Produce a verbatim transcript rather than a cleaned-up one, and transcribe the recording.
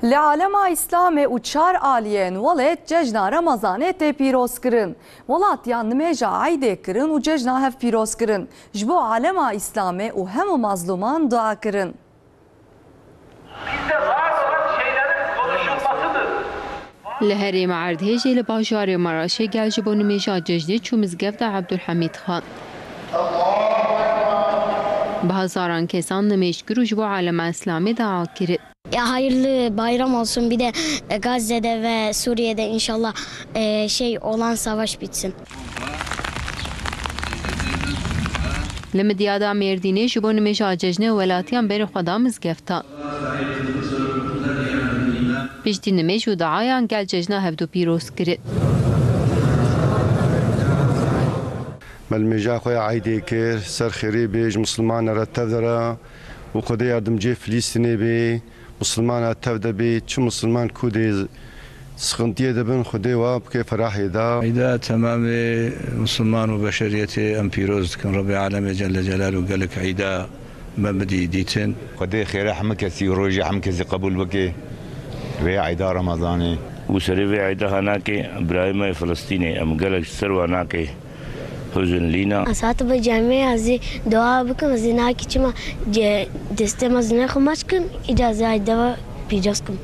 Li alema Îslamê û çar aliyên welêt cejna Remezanê tê pîrozkirin. Welatiyan nimêja Eydê kirin û cejna hev pîroz kirin. Ji bo alema Îslamê û hemû mazlûman dua kirin. Bizde var olan şeylerin konuşulmasıdır. Li herêma Erdhêjê li bajarê Maraşê gel ji bo nimêja cejnê çû mizgefta Ebdulhemîd Xan. Bi hezaran kesan nimêj kir û ji bo alema Îslamê dua kir. Ya hayırlı bayram olsun. Bir de, e, Gazze'de ve Suriye'de inşallah, e, şey olan savaş bitsin. Li Midyada Mêrdînê ji bo nimêja cejnê welatiyan berê xwe da mizgefta. Piştî nimêj û duayan gel cejna hevdu pîroz kir. Me li mêja xwe ya Eydê kir, ser xêrê bê ji Misilmana re tev de re û Xwedê yardimcê Filîstînê bê, Misilmana tev de bê, çi Misilman ku dê sıkıntıya de bin Xwedê wa bike ferahê da. Eyda temamê Misilman û beşeriyetê em pîroz dikin. Rebê Alemê Celle Celaluhu gelek eyda me bidî dîtin. Xwedê xêra hemî kesî û rojê hemî kesî qebûl bike. Vê eyda Remezanê. Û serê vê eyda hanakê birayê me yê Filistînê, em gelek ji ser wan nakê huzn lîna. Ez hatime camê, ez ê dua bikim, ez ê nakî çima ce-, destê me zinê xwe maç kim, îca ez ê eyda ve pîroz kim.